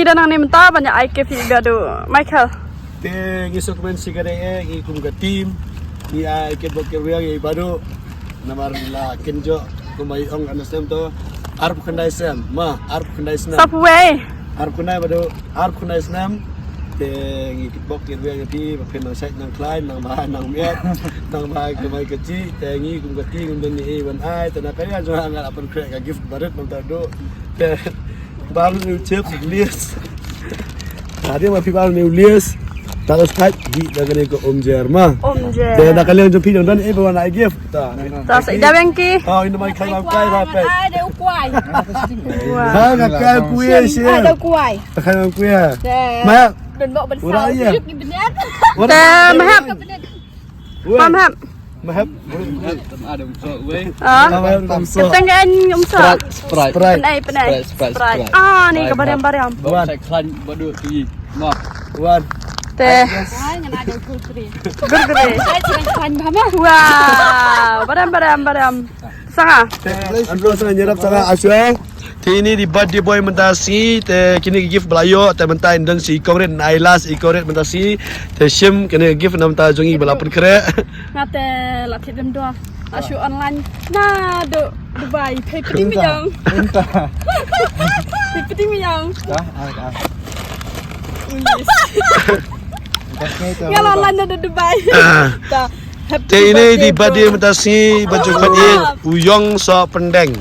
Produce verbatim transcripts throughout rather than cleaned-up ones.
Phi don hangne mynta ban ïa ai gift ïa i Baduh, Michael. Te ngi sngewkmen shi katdei eh, ngi kum ka team ngi ai gift bok kiwei ïa i Baduh. Namar la kynjoh kumba i ong, ano snem to, arphew khyndai snem ma, arphew khyndai snem. Sa phew wei. Arphew khyndai Baduh, arphew khyndai snem. Te ngi gift bok kiwei ïa phi ba phin nang shait nang khlaiñ, nang bha nang miat, nang bha kamai kajih. Te ngi kum ka team ngim don ei ban ai, te na ka liang jong nga la pynkhreh ka gift barit mynta Duh. Te bam ni u chip lies. Tadi ma phi bam ni u lies. Ta la stait gi da kane ka um jer ma. Um jer. Te na ka liang jong phi jong don ei ba wan ai gift. Ta. Ta sa ida bengki. Oh, ina mai kai kai ba pe. Ai de u kwai. Wah. Ha ka kai kuya shi. Ai de u kwai. Ka kai kuya. Te. Ma. Don bok ban. Ura sa. Iya. Juk ni bniat. Te mahap. Weh. Pam hap. Mahap. Ada umso weh. Ah. Mahap umso. Teng kan umso. Sprite. Sprite. Penai, penai. Sprite, Sprite. Sprite. Ah, ni ka bariam, bariam. Wan. Saya klan Baduh tu. Ma. Wan. Te. Ai ngana ada gurgre. Gurgre. Ai saya klan mama. Wow, bariam, bariam, bariam. Sanga. Te andro sanga nyerap sanga asyo. Te ini di birthday boy mynta sngi, te kine ki gift ba la ïoh, te mynta in don shi kongrit na i last i kongrit mynta sngi. Te shim kine ki gift na mynta jong i ba la pynkhreh. Nga te la thied dem dua. La shu online. Na Duh Dubai. Phi piti mi jong. Phi piti mi jong. Ka, ah, ka. Unis. Nga la online na Duh Dubai. Ta. Te ini di birthday mynta sngi ba jong ka di u Yong Soh Pyndeng.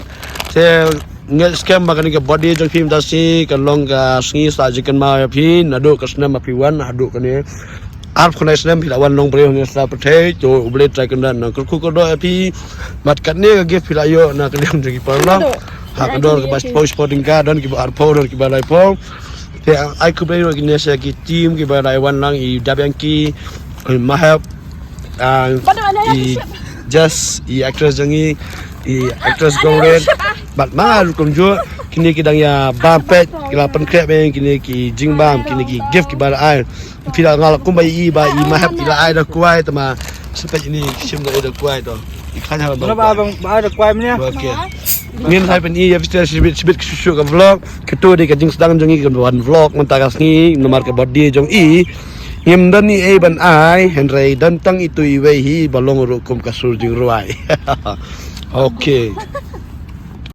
Te nga skhem ba kane ka birthday jong phi mynta sngi kan long ka sngi sa jingkynmaw ïa phi naduh ka snem ba phi wan haduh kane. Arphew khyndai snem phi la wan long briew hangne sha pyrthei, to U Blei Trai Kynrad nang kyrkhu kyrdoh ïa phi. Bad kane ka gift phi la ïoh na ka liang jong ki paralok. Ha ka dor kaba shiphew shiphew tyngka, don kiba arphew, don kiba laiphew. Te ai khublei ruh kine sha ki team kiba la wan lang, i Dabianki, i Mahep, ah, i Jess, i actress jong ngi, i actress Gongren. Bad ma nga ruh kumjuh, kine ki dang ïa bam peit, ki la pynkhreh bad kine ki jingbam, kine ki gift kiba la ai. Phi la, nga la kumba i ba i Mahep i la ai da kwai, te ma sa peit ini shim da ai da kwai to. I khan ha ba. Ba ba ai da kwai mne. Okay. Ngin hai pyn i ïa phi shibit shibit shuh shuh ka vlog. Kito dei ka jingsdang jong ngi ka wan vlog mynta ka sngi namar ka birthday jong i. Ngim don i ei ban ai, hynrei don tang itu iwei hi ba long ruh kum ka sur jingrwai. Okay.